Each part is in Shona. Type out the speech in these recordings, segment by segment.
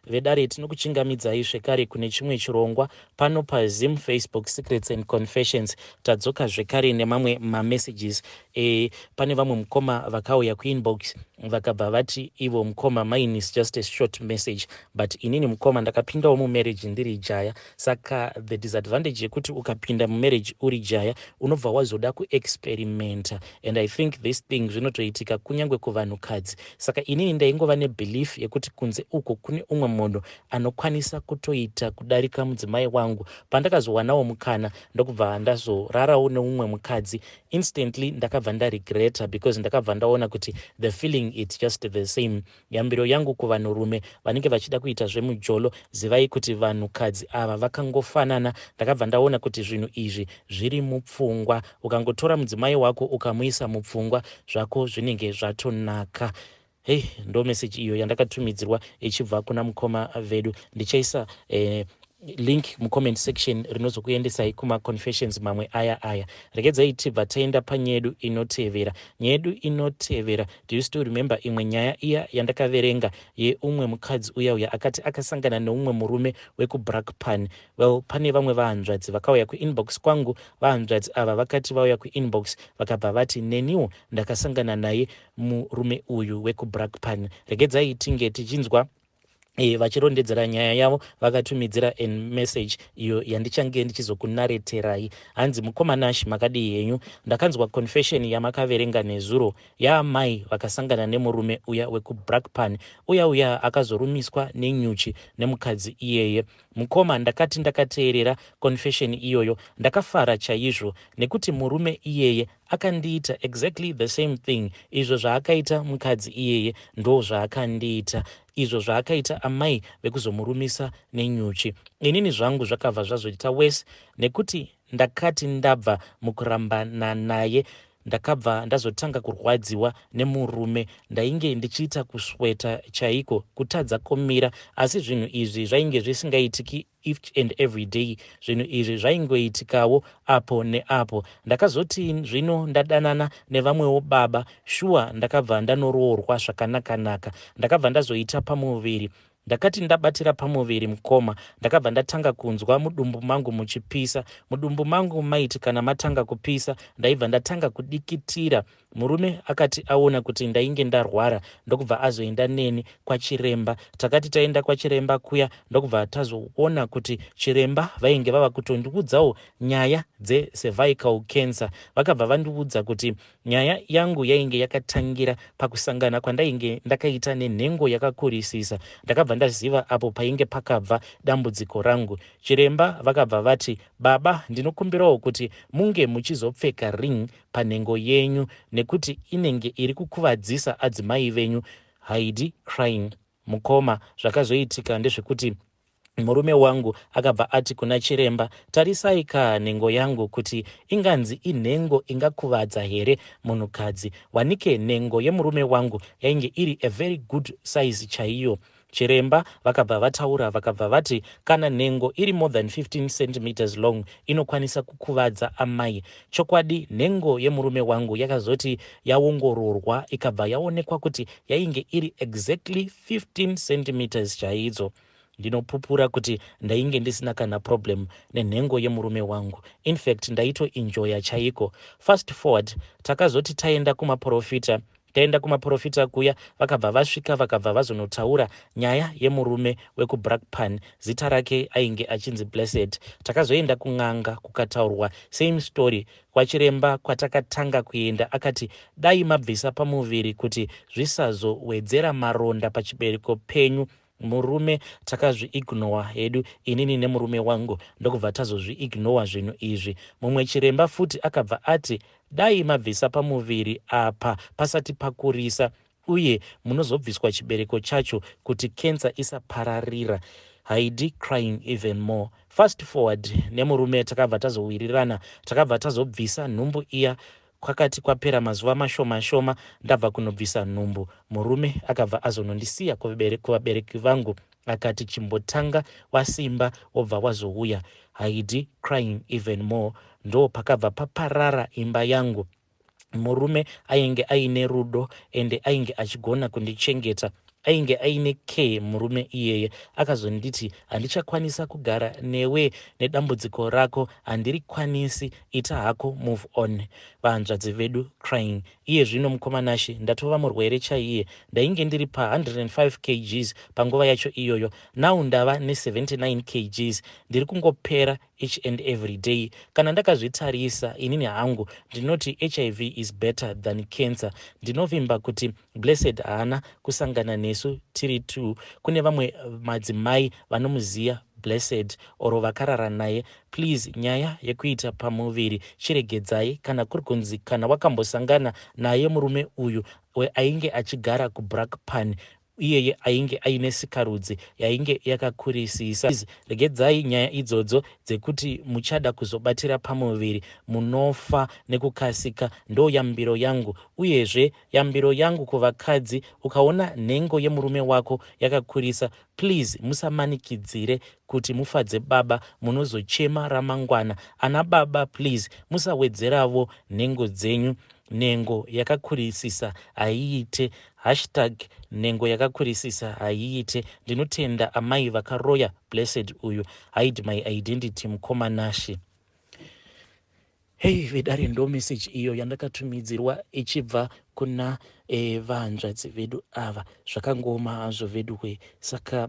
Vedare, tinokuchingamidzai zvekare kune chimwe chirongwa pano paZim Facebook Secrets and Confessions. Tadzoka zvekare nemamwe mamessages. Pane vamwe mukoma vakauya kuinbox, vakabva vati ivo, "Mukoma, mine is just a short message, but inini mukoma ndakapindawo mumarriage ndiri jaya." Saka the disadvantage yekuti ukapinda mumarriage uri jaya, unobva wazoda kuexperimenta, and I think this thing zvinotoitika kunyange kuvanhukadzi. Saka inini ndaingova nebelief yekuti kunze uko kune umwe munhu anokwanisa kutoita kudarika mudzimai wangu. Pandakazowanawo mukana, ndokubva ndazorarawo neumwe mukadzi. Instantly ndakabva ndaregreta, because ndakabva ndaona kuti the feeling, it's just the same. Yambiro yangu kuvanhurume vanenge vachida kuita zvemujolo: zivai kuti vanhukadzi ava vakangofanana. Ndakabva ndaona kuti zvinhu izvi zviri mupfungwa. Ukangotora mudzimai wako ukamuisa mupfungwa, zvako zvinenge zvatonaka. Hei, ndo meseji iyo yandakatumidzirwa ichibva kuna mukoma vedu. Ndichaisa link mucomment section rinozokuendesai kumaconfessions mamwe aya. Regedzai tibva taenda panyaya yedu inotevera. Nyaya yedu inotevera, do you still remember imwe nyaya iya yandakaverenga yeumwe mukadzi uya uya akati akasangana neumwe murume wekuBrakpan? Well, pane vamwe vahanzvadzi vakauya kuinbox kwangu. Vahanzvadzi ava vakati vauya kuinbox, vakabva vati, "Neniwo ndakasangana naye murume uyu wekuBrakpan." Regedzai tinge tichinzwa vachirondedzera nyaya yavo. Vakatumidzira a message iyo yandichange ndichizokunareterai. Hanzi, "Mukoma Nash, makadii henyu? Ndakanzwa confession yamakaverenga nezuro yaamai vakasangana nemurume uya wekuBrakpan, uya uya akazorumiswa nenyuchi nemukadzi iyeye. Mukoma, ndakati ndakateerera confession iyoyo, ndakafara chaizvo nekuti murume iyeye akandiita exactly the same thing. Izvo zvaakaita mukadzi iyeye ndo zvaakandiita, izvo zvaakaita amai vekuzomurumisa nenyuchi. Inini zvangu zvakabva zvazoita wese nekuti ndakati ndabva mukurambana naye, ndakabva ndazotanga kurwadziwa nemurume. Ndainge ndichiita kusweta chaiko, kutadza kumira. Asi zvinhu izvi zvainge zvisingaitiki each and every day. Zvinhu izvi zvaingoitikawo apo neapo. Ndakazoti zvino ndadanana nevamwewo baba, shuwa ndakabva ndanoroorwa zvakanakanaka. Ndakabva ndazoita pamuviri. Ndakati ndabatira pamuviri, mukoma, ndakabva ndatanga kunzwa mudumbu mangu muchipisa. Mudumbu mangu maiti kana matanga kupisa, ndaibva ndatanga kudikitira. Murume akati aona kuti ndainge ndarwara, ndokubva azoenda neni kwachiremba. Takati taenda kwachiremba kuya, ndokubva tazoona kuti chiremba vainge vava kutondiudzawo nyaya dzecervical cancer. Vakabva vandiudza kuti nyaya yangu yainge yakatangira pakusangana kwandainge ndakaita nenhengo yakakurisisa. Ndakabva ndaziva apo painge pakabva dambudziko rangu. Chiremba vakabva vati, 'Baba, ndinokumbirawo kuti munge muchizopfeka ring panhengo yenyu nekuti inenge iri kukuvadzisa adzimai venyu.'" Haidi crying. "Mukoma, zvakazoitika ndezvekuti murume wangu akabva ati kuna chiremba, 'Tarisai ka nhengo yangu kuti inganzi inhengo ingakuvadza here munhukadzi?' Wanike nhengo yemurume wangu yainge iri a very good size chaiyo. Chiremba vakabva vataura, vakabva vati kana nhengo iri more than 15 centimeters long, inokwanisa kukuvadza amai. Chokwadi nhengo yemurume wangu yakazoti yaongororwa, ikabva yaonekwa kuti yainge iri exactly 15 centimeters chaidzo. Ndinopupura kuti ndainge ndisina kana problem nenhengo yemurume wangu. Infact ndaitoenjoya chaiko. Fast forward, takazoti taenda kumaprofita. Taenda kumaprofita kuya, vakabva vasvika, vakabva vazonotaura nyaya yemurume wekuBrakpan, zita rake ainge achinzi Blessed. Takazoenda kun'anga, kukataurwa same story. Kwachiremba kwatakatanga kuenda akati dai mabvisa pamuviri kuti zvisazowedzera maronda pachibereko penyu. Murume takazviignora hedu, inini nemurume wangu, ndokubva tazozviignora zvinhu izvi. Mumwe chiremba futi akabva ati dai mabvisa pamuviri apa pasati pakurisa, uye munozobviswa chibereko chacho kuti kensa isapararira." Haidi crying even more. "Fast forward, nemurume takabva tazowirirana, takabva tazobvisa nhumbu iya. Kwakati kwapera mazuva mashoma shoma ndabva kunobvisa nhumbu, murume akabva azonondisiya kuvabereki vangu, akati chimbotanga wasimba, wobva wazouya." Haidi crying even more. "Ndo pakabva paparara imba yangu. Murume ainge aine rudo ende ainge achigona kundichengeta. Ainge aine care murume iyeye. Akazonditi handichakwanisa kugara newe nedambudziko rako handirikwanisi ita hako move on. Vahanzvadzi vedu crying. Iye zvino mukoma Nashy ndatova murwere chaiye. Ndainge ndiri pa 105 kgs panguva yacho iyoyo now ndava ne 79 kgs. Ndiri kungopera each and every day. Kana ndakazvitarisa inini hangu ndinoti hiv is better than cancer. Ndinovimba kuti Blessed haana kusangana nesu tiri two. Kune vamwe madzimai vanomuziya Blessed or vakarara naye please nyaya yekuita pamuviri chiregedzai kana kuri kunzi kana wakambosangana naye murume uyu ainge achigara kuBrakpan iyeye ainge aine sikarudzi yainge yakakurisisa. Regedzai nyaya idzodzo dzekuti muchada kuzobatira pamuviri munofa nekukasika ndoyambiro yangu. Uyezve yambiro yangu kuvakadzi ukaona nhengo yemurume wako yakakurisa please musamanikidzire kuti mufadze baba munozochema ramangwana. Ana baba please musawedzeravo nhengo dzenyu nhengo yakakurisisa haiite hashtag nhengo yakakurisisa haiite ndinotenda amai vakaroya Blessed uyu hide my identity mukoma Nashy. Hei vedare ndo message iyo yandakatumidzirwa ichibva kuna vahanzvadzi vedu ava. Zvakangooma hazvo veduwe. Saka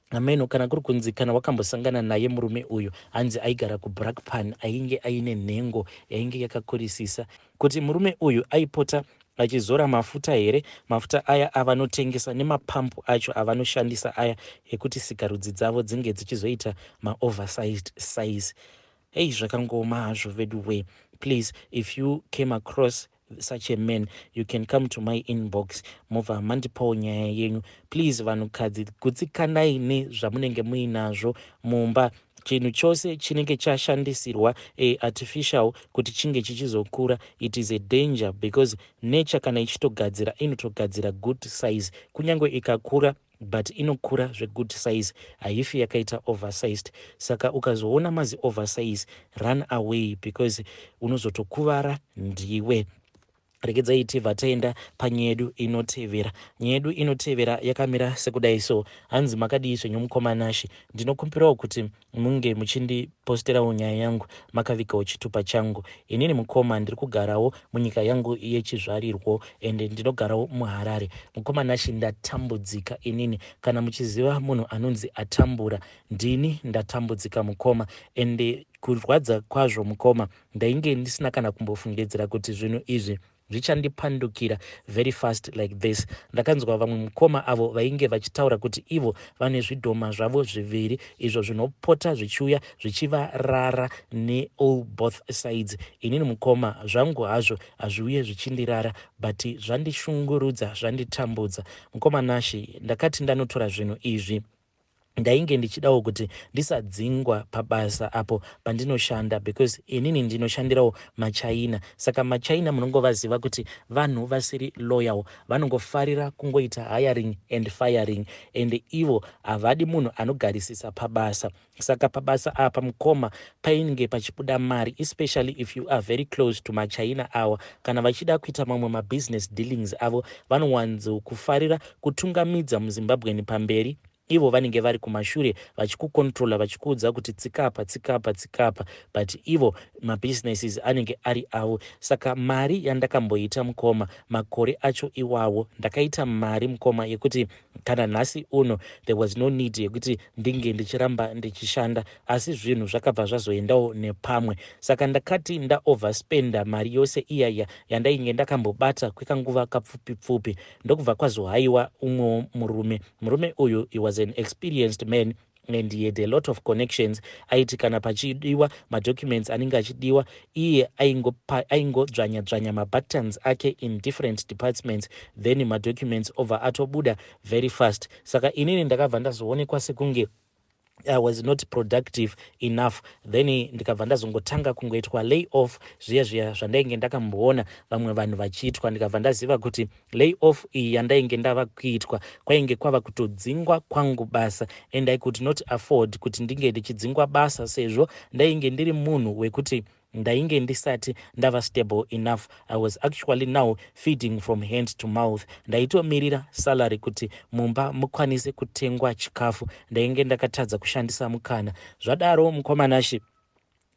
hameno kana kuri kunzi kana wakambosangana naye murume uyu hanzi aigara kuBrakpan ainge aine nhengo yainge yakakurisisa kuti murume uyu aipota achizora mafuta here mafuta aya avanotengesa nemapampu acho avanoshandisa aya ekuti sikarudzi dzavo dzinge dzichizoita maoversized size. Hei zvakangooma hazvo veduwe. Please, if you came across such a man, you can come to my inbox mobva mandipawo nyaya yenyu. Please vanhukadzi gutsikanai nezvamunenge muinazvo mumba. Chinhu chose chinenge chashandisirwa artificial kuti chinge chichizokura, it is a danger because nature kana ichitogadzira inotogadzira good size. Kunyange ikakura but inokura zvegood size, haifi yakaita oversized. Saka ukazoona mazi oversize, run away because unozotokuvara ndiwe. Regedzai tibva taenda panyaya yedu inotevera. Nyaya yedu inotevera yakamira sekudai so. Hanzi makadii zvenyu mukoma Nashy? Ndinokumbirawo kuti munge muchindiposterawo nyaya yangu makavigawo chitupa changu. Inini mukoma ndiri kugarawo munyika yangu yechizvarirwo ende ndinogarawo muHarare. Mukoma Nashy, ndatambudzika inini. Kana muchiziva munhu anonzi atambura, ndini ndatambudzika mukoma. Ende kurwadza kwazvo mukoma, ndainge ndisina kana kumbofungidzira kuti zvinhu izvi zvichandipandukira very fast like this. Ndakanzwa vamwe mukoma avo vainge vachitaura kuti ivo vane zvidhoma zvavo zviviri izvo zvinopota zvichiuya zvichivarara neall both sides. Inini mukoma zvangu hazvo hazviuye zvichindirara, but zvandishungurudza, zvanditambudza mukoma Nashy. Ndakati ndanotora zvinhu izvi, ndainge ndichidawo kuti ndisadzingwa pabasa apo pandinoshanda because inini ndinoshandirawo maChina. Saka maChina munongovaziva kuti vanhu vasiri loyal, vanongofarira kungoita hiring and firing, and ivo havadi munhu anogarisisa pabasa. Saka pabasa apa mukoma painge pachibuda mari, especially if you are very close to maChina awa. Kana vachida kuita mamwe mabusiness dealings avo, vanowanzokufarira kutungamidza muZimbabweni pamberi, ivo vanenge vari kumashure vachikucontrola, vachikuudza kuti tsikapa, tsikapa, tsikapa, but ivo mabusinesses anenge ari avo. Saka mari yandakamboita mukoma makore acho iwawo, ndakaita mari mukoma yekuti kana nhasi uno there was no need yekuti ndinge ndichiramba ndichishanda, asi zvinhu zvakabva zvazoendawo nepamwe. Saka ndakati ndaoverspenda mari yose iyaya yandainge ndakambobata kwekanguva kapfupi pfupi, ndokubva kwazohaiwa umwewo murume. Murume uyu, he was an experienced man and he had a lot of connections. Aiti kana pachidiwa madocuments anenge achidiwa, iye aingodzvanya dzvanya mabuttons ake in different departments, then madocuments obva atobuda very fast. Saka inini ndakabva ndazoonekwa sekunge I was not productive enough. Then ndikabva ndazongotanga kungoitwa lay off, zviya zviya zvandainge ndakamboona vamwe vanhu vachiitwa. Ndikabva ndaziva kuti lay off iyi yandainge ndava kuitwa kwainge kwava kutodzingwa kwangu basa, and I could not afford kuti ndinge ndichidzingwa basa sezvo ndainge ndiri munhu wekuti Ndainge ndisati ndava stable enough. I was actually now feeding from hand to mouth. Ndaitomirira salary kuti mumba mukwanise kutengwa chikafu. Ndainge ndakatadza kushandisa mukana. Zvadaro mukoma Nashy,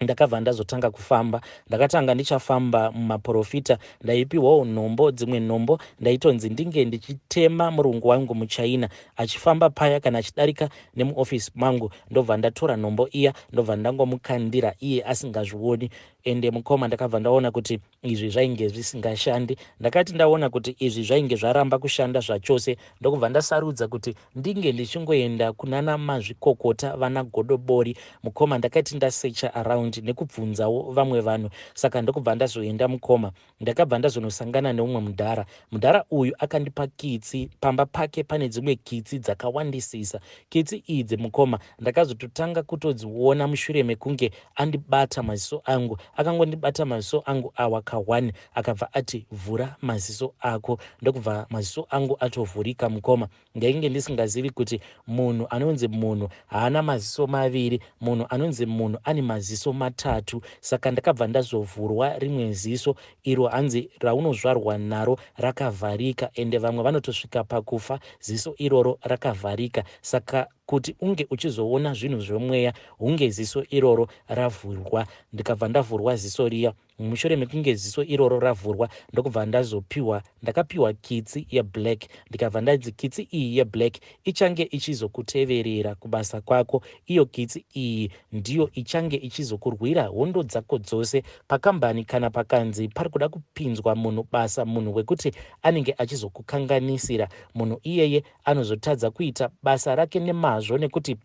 ndakabva ndazotanga kufamba. Ndakatanga ndichafamba mumaporofita, ndaipiwawo nhombo. Dzimwe nhombo ndaitonzi ndinge ndichitema murungu wangu muchina achifamba paya, kana achidarika nemuofisi mangu, ndobva ndatora nhombo iya, ndobva ndangomukandira iye asingazvioni. Ende mukoma, ndakabva ndaona kuti izvi zvainge zvisingashandi. Ndakati ndaona kuti izvi zvainge zvaramba kushanda zvachose, ndokubva ndasarudza kuti ndinge ndichingoenda kunana mazvikokota, vana godobori. Mukoma, ndakati ndasecha around nekubvunzawo vamwe vanhu, saka ndokubva ndazoenda. Mukoma, ndakabva ndazonosangana neumwe mudhara. Mudhara uyu akandipa kitsi. Pamba pake pane dzimwe kitsi dzakawandisisa. Kitsi idzi, mukoma, ndakazototanga kutodziona mushure mekunge andibata maziso angu. Akangondibata maziso angu awa ka1, akabva ati, "Vhura maziso ako." Ndokubva maziso angu atovhurika. Mukoma, ndainge ndisingazivi kuti munhu anonzi munhu haana maziso maviri, munhu anonzi munhu ane maziso matatu. Saka ndakabva ndazovhurwa rimwe ziso iro hanzi raunozvarwa naro rakavharika, ende vamwe vanotosvika pakufa ziso iroro rakavharika. Saka kuti unge uchizoona zvinhu zvemweya, hunge ziso iroro ravhurwa. Ndikabva ndavhurwa ziso riya. Mushure mekunge ziso iroro ravhurwa, ndokubva ndazopiwa, ndakapiwa kitsi yeblack. Ndikabva ndanzi, "Kitsi iyi yeblack ichange ichizokuteverera kubasa kwako. Iyo kitsi iyi ndiyo ichange ichizokurwira hondo dzako dzose pakambani. Kana pakanzi pari kuda kupinzwa munhu basa, munhu wekuti anenge achizokukanganisira, munhu iyeye anozotadza kuita basa rake nemazvo, nekuti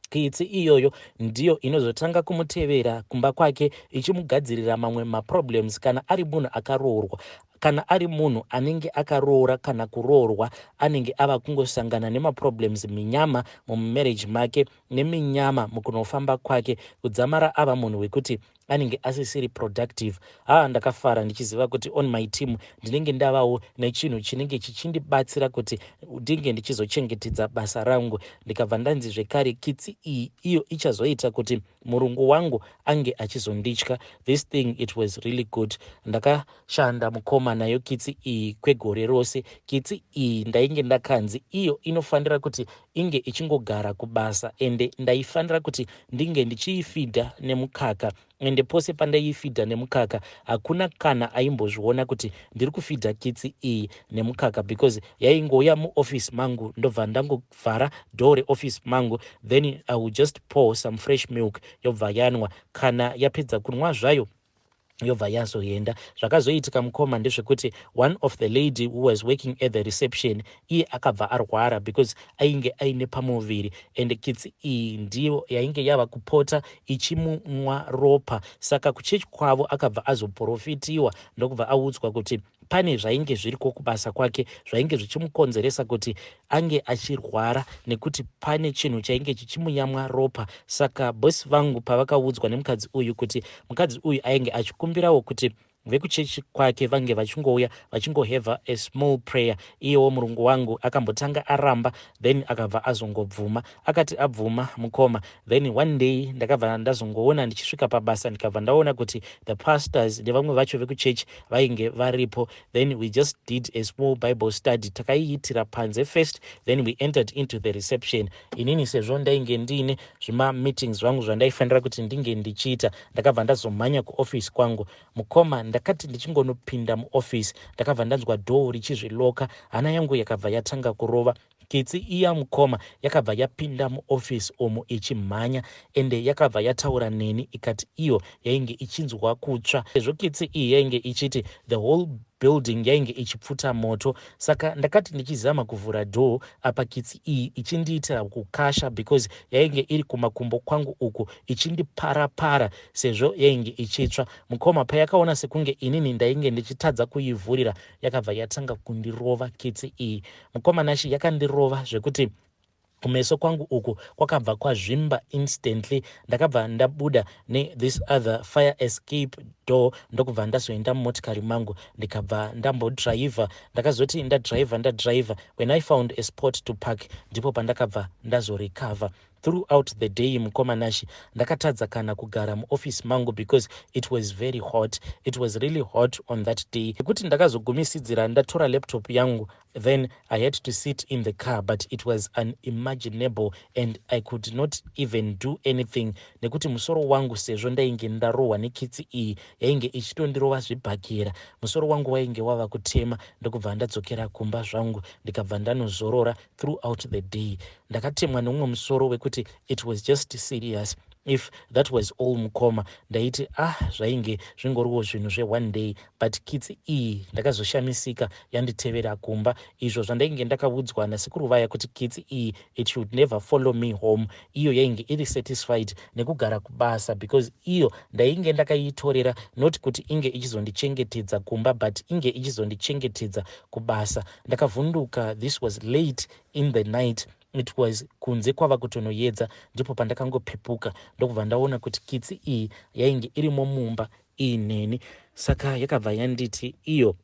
kitsi iyoyo ndiyo inozotanga kumutevera kumba kwake ichimugadzirira mamwe maproblems. Kana ari munhu akaroorwa, kana ari munhu anenge akaroora kana kuroorwa, anenge ava kungosangana nemaproblems, minyama mumarriage make neminyama mukunofamba kwake, kudzamara ava munhu wekuti anenge asisiri productive." Haa, ndakafara ndichiziva kuti on my team ndinenge ndavawo nechinhu chinenge chichindibatsira kuti ndinge ndichizochengetedza basa rangu. Ndikabva ndanzi zvekare kitsi iyi iyo ichazoita kuti murungu wangu ange achizonditya. This thing, it was really good. Ndakashanda, mukoma, nayo kitsi iyi kwegore rose. Kitsi iyi ndainge ndakanzi iyo inofanira kuti inge ichingogara kubasa, ende ndaifanira kuti ndinge ndichiifidha nemukaka. Ende pose pandaiifidha nemukaka, hakuna kana aimbozviona kuti ndiri kufidha kitsi iyi nemukaka, because yaingouya muoffice mangu, ndobva ndangovhara door reoffice mangu, then I will just pour some fresh milk, yobva yanwa. Kana yapedza kunwa zvayo, yobva yazoenda. Zvakazoitika, mukoma, ndezvekuti one of the lady who was working at the reception, iye akabva arwara because ainge aine pamuviri, and kitsi iyi ndiyo yainge yava kupota ichimumwa ropa. Saka kuchechi kwavo akabva azoprofitiwa, ndokubva audzwa kuti pane zvainge zviriko kubasa kwake zvainge zvichimukonzeresa kuti ange achirwara, nekuti pane chinhu chainge chichimuyamwa ropa. Saka bosi vangu pavakaudzwa nemukadzi uyu kuti mukadzi uyu ainge achikumbirawo kuti vekuchechi kwake vange vachingouya vachingohave a small prayer, iyewo murungu wangu akambotanga aramba, then akabva azongobvuma. Akati abvuma, mukoma, then one day ndakabva ndazongoona ndichisvika pabasa, ndikabva ndaona kuti the pastors nevamwe vacho vekuchechi vainge varipo. Then we just did a small Bible study. Takaiitira panze first, then we entered into the reception. Inini, sezvo ndainge ndiine zvimameetings zvangu zvandaifanira kuti ndinge ndichiita, ndakabva ndazomhanya kuoffice kwangu. Mukoma, ndakati ndichingonopinda muoffice, ndakabva ndanzwa door richizviloka. Hana yangu yakabva yatanga kurova. Kitsi iya, mukoma, yakabva yapinda muofisi umu ichimhanya, ende yakabva yataura neni, ikati iyo yainge ichinzwa kutsva, sezvo kitsi iyi yainge ichiti the whole building yainge ichipfuta moto. Saka ndakati ndichizama kuvhura door apa, kitsi iyi ichindiitira kukasha, because yainge iri kumakumbo kwangu uku ichindiparapara sezvo yainge ichitsva. Mukoma, payakaona sekunge inini ndainge ndichitadza kuivhurira, yakabva yatanga kundirova kitsi iyi. Mukoma Nashi, yakandirova zvekuti kumeso kwangu uku kwakabva kwazvimba instantly. Ndakabva ndabuda nethis other fire escape. door, ndokubva ndazoenda mumotikari mangu, ndikabva ndambodhiraivha. Ndakazoti ndadhiraivha, ndadhiraivha, when I found a spot to park, ndipo pandakabva ndazorecover. Throughout the day, mukoma Nashi, ndakatadza kana kugara muoffice mangu because it was very hot. It was really hot on that day, ekuti ndakazogumisidzira ndatora laptop yangu. Then I had to sit in the car, but it was unimaginable and I could not even do anything, nekuti musoro wangu, sezvo ndainge ndarohwa nekitsi iyi yainge ichitondirova zvibhakera, musoro wangu wainge wava kutema. Ndokubva ndadzokera kumba zvangu, ndikabva ndanozorora. Throughout the day ndakatemwa neumwe musoro wekuti it was just serious. If that was all, mukoma, ndaiti, ah, zvainge zvingoriwo zvinhu zveone day, but kitsi iyi ndakazoshamisika yanditevera kumba, izvo zvandainge ndakaudzwa nasekuru vaya kuti kitsi iyi, it should never follow me home. Iyo yainge iri satisfied nekugara kubasa, because iyo ndainge ndakaitorera not kuti inge ichizondichengetedza kumba, but inge ichizondichengetedza kubasa. Ndakavhunduka. This was late in the night. It was kunze kwava kutonoyedza. Ndipo pandakangopepuka, ndokubva ndaona kuti kitsi iyi yainge irimo mumba iineni. Saka yakabva yanditi iyo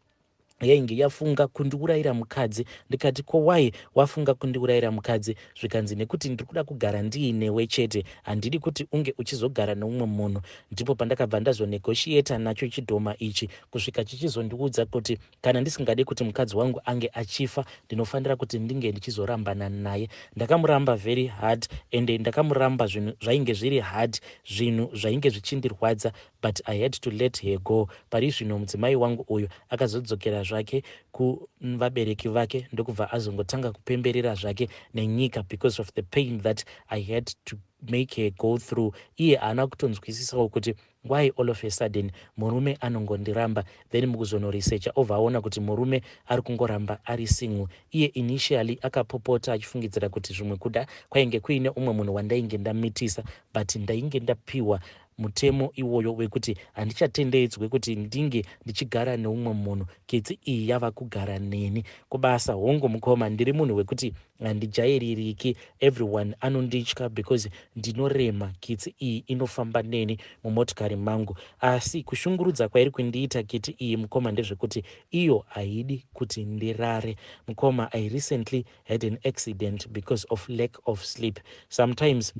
yainge yafunga kundiurayira mukadzi. Ndikati, "Ko why wafunga kundiurayira mukadzi?" Zvikanzi, "Nekuti ndiri kuda kugara ndiinewe chete, handidi kuti unge uchizogara neumwe munhu." Ndipo pandakabva ndazonegotiata nacho chidhoma ichi kusvika chichizondiudza kuti kana ndisingadi kuti mukadzi wangu ange achifa, ndinofanira kuti ndinge ndichizorambana naye. Ndakamuramba very hard, ende ndakamuramba zvinhu zvainge zviri hard, zvinhu zvainge zvichindirwadza, but I had to let her go. Pari zvino mudzimai wangu uyu akazodzokera zvake kuvabereki vake, ndokubva azongotanga kupemberera zvake nenyika because of the pain that I had to make her go through. Iye haana kutonzwisisawo kuti why all of a sudden murume anongondiramba. Then mukuzonoresearcha, obva aona kuti murume ari kungoramba ari single. Iye initially akapopota achifungidzira kuti zvimwe kuda kwainge kuine umwe munhu wandainge ndamitisa, but ndainge ndapiwa mutemo iwoyo wekuti handichatendedzwe kuti ndinge ndichigara neumwe munhu. Kitsi iyi yava kugara neni kubasa. Hongu mukoma, ndiri munhu wekuti handijaiririki. Everyone anonditya because ndinorema. Kitsi iyi inofamba neni mumotikari mangu, asi kushungurudza kwairi kundiita kiti iyi, mukoma, ndezvekuti iyo haidi kuti ndirare. Mukoma, I recently had an accident because of lack of sleep. Sometimes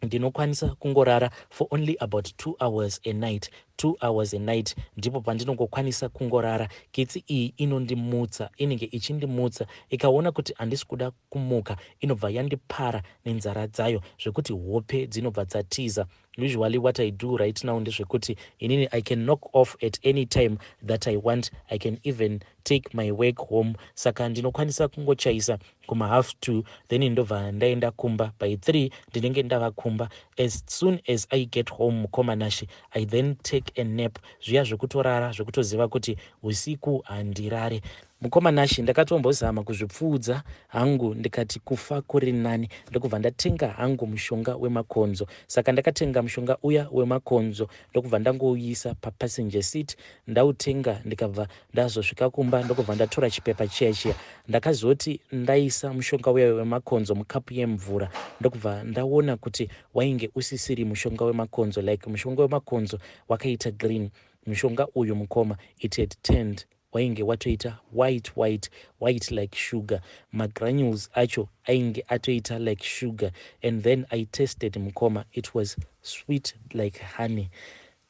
ndinokwanisa kungorara for only about 2 hours a night. 2 hours a night ndipo pandinongokwanisa kungorara. Kitsi iyi inondimutsa, inenge ichindimutsa. Ikaona kuti handisi kuda kumuka, inobva yandipara nenzara dzayo zvekuti hope dzinobva dzatiza. Usually what I do right now ndezvekuti inini I can knock off at any time that I want. I can even take my work home. Saka ndinokwanisa kungochaisa kuma 2:30, then ndobva ndaenda kumba. By 3 ndinenge ndava kumba. As soon as I get home, mukoma Nashi, I then take a nap, zviya zvekutorara zvekutoziva kuti usiku handirare. Mukoma Nashi, ndakatombozama kuzvipfuudza hangu, ndikati kufa kuri nani, ndokubva ndatenga hangu mushonga wemakonzo. Saka ndakatenga mushonga uya wemakonzo, ndokubva ndangouisa papassenger seat. Ndautenga, ndikabva ndazosvika kumba, ndokubva ndatora chipepa chiya chiya. Ndakazoti ndaisa mushonga uya wemakonzo mukapu yemvura, ndokubva ndaona kuti wainge usisiri mushonga wemakonzo. Like, mushonga wemakonzo wakaita green. Mushonga uyu, mukoma, it had turned, wainge watoita white, white, white like sugar. Magranules acho ainge atoita like sugar. And then I tested, mukoma, it was sweet like honey.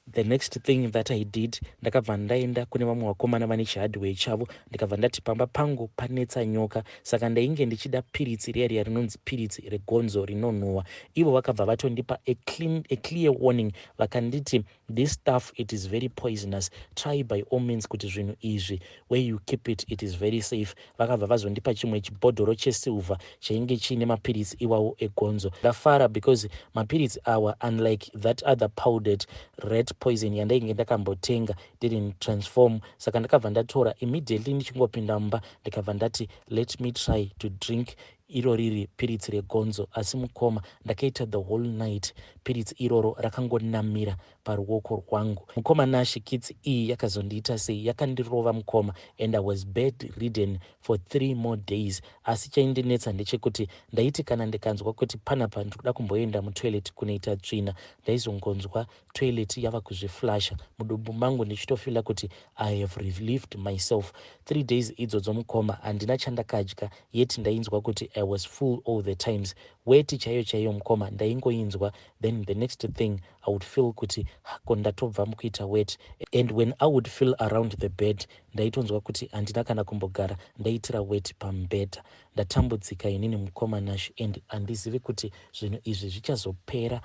The next thing that I did, ndakabva ndaenda kune vamwe vakomana vane chihardware chavo, ndikabva ndati pamba pangu panetsa nyoka, saka ndainge ndichida piritsi riya riya rinonzi piritsi regonzo rinonhuhwa. Ivo vakabva vatondipa a clear warning. Vakanditi, "This stuff, it is very poisonous. Try by all means kuti zvinhu izvi, where you keep it, it is very safe." Vakabva vazondipa chimwe chibhodhoro chesilver chainge chiine mapiritsi iwawo egonzo. Ndafara because mapiritsi awa, unlike that other powdered rat poison yandainge ndakambotenga, didn't transform. Saka ndakabva ndatora immediately ndichingopinda mumba, ndikabva ndati, "Let me try to drink Iro riri piritsi regonzo asi mukoma ndakaita the whole night piritsi iroro rakangonamira paruoko rwangu. Mukoma Nashy kitsi iyi yakazondiita sei yakandirova mukoma and I was bed ridden for three more days asi chaindinetsa ndechekuti ndaiti kana ndikanzwa kuti panapa ndikuda kumboenda mutoilet kunoita tsvina ndaizongonzwa toilet yava kuzviflasha mudumbu mangu ndichitofila kuti I have relieved myself. 3 days idzodzo mukoma handina chandakadya, yet ndainzwa kuti I was full all the times. Weti chaiyo chaiyo mukoma ndaingoinzwa, then the next thing I would feel kuti ko ndatobva mukuita wet, and when I would feel around the bed ndaitonzwa kuti handina kana kumbogara ndaitira wet pamubhedha. Ndatambudzika inini, mukoma Nash, and handizivi kuti zvinhu izvi zvichazopera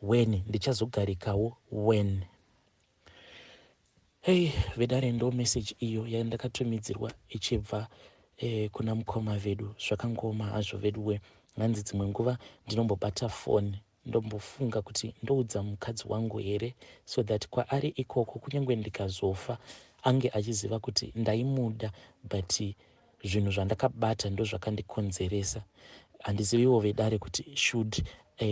when, ndichazogarikawo when. Hei vedare, ndo message iyo yandakatumidzirwa ichibva kuna mukoma vedu. Zvakangoma hazvo veduwe. Hanzi dzimwe nguva ndinombobata foni ndombofunga kuti ndoudza mukadzi wangu here so that kwaari ikoko kunyange ndikazofa ange achiziva kuti ndaimuda, but zvinhu zvandakabata ndo zvakandikonzeresa. Handiziviwo vedare kuti should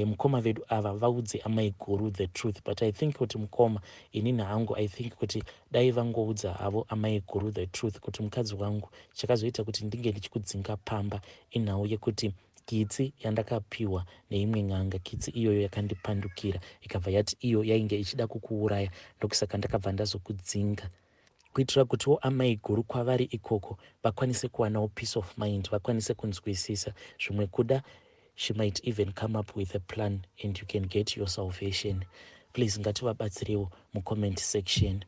mukoma vedu ava vaudze amai guru the truth, but I think kuti mukoma, inini hangu I think kuti dai vangoudza havo amai guru the truth kuti mukadzi wangu, chakazoita kuti ndinge ndichikudzinga pamba inhau yekuti kitsi yandakapiwa neimwe n'anga, kitsi iyoyo yakandipandukira ikabva yati iyo yainge ichida kukuuraya, ndokusaka ndakabva ndazokudzinga, kuitira kutiwo amai guru kwavari ikoko vakwanise kuwanawo peace of mind, vakwanise kunzwisisa zvimwe. Kuda she might even come up with a plan and you can get your salvation. Please ngativabatsirewo mucomment section.